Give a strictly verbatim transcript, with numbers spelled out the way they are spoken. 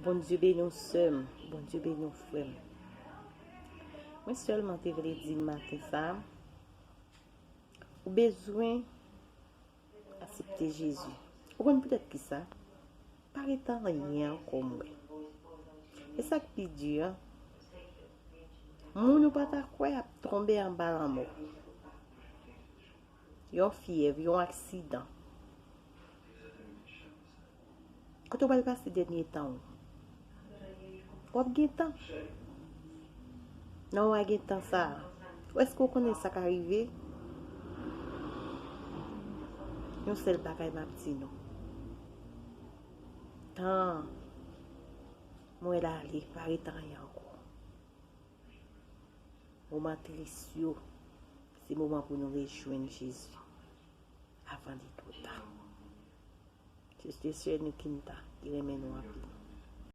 Bondye beni w, sè m. Bondye beni w, frè m. Mwen sèlman te vle di maten sa a, ou bezwen aksepte Jezi. Ou konn poutèt ki sa? Pa ret anyen ankò, m wè. E sa k pi di a, moun ou pa ta kwè ap tonbe anba lanmò. Yon fyèv, yon aksidan. Kote w pral pase dènye tan w? W ap gen tan. Nan w a gen tan sa a, èske w konnen sa ka rive? Yon sèl bagay m ap di nou. Tan an, m wè l ale, pa ret anyen ankò. Moman tris yo, se moman pou nou rejwenn Jezi avan li twò ta. Se te sè Nikinta ki renmen nou anpil.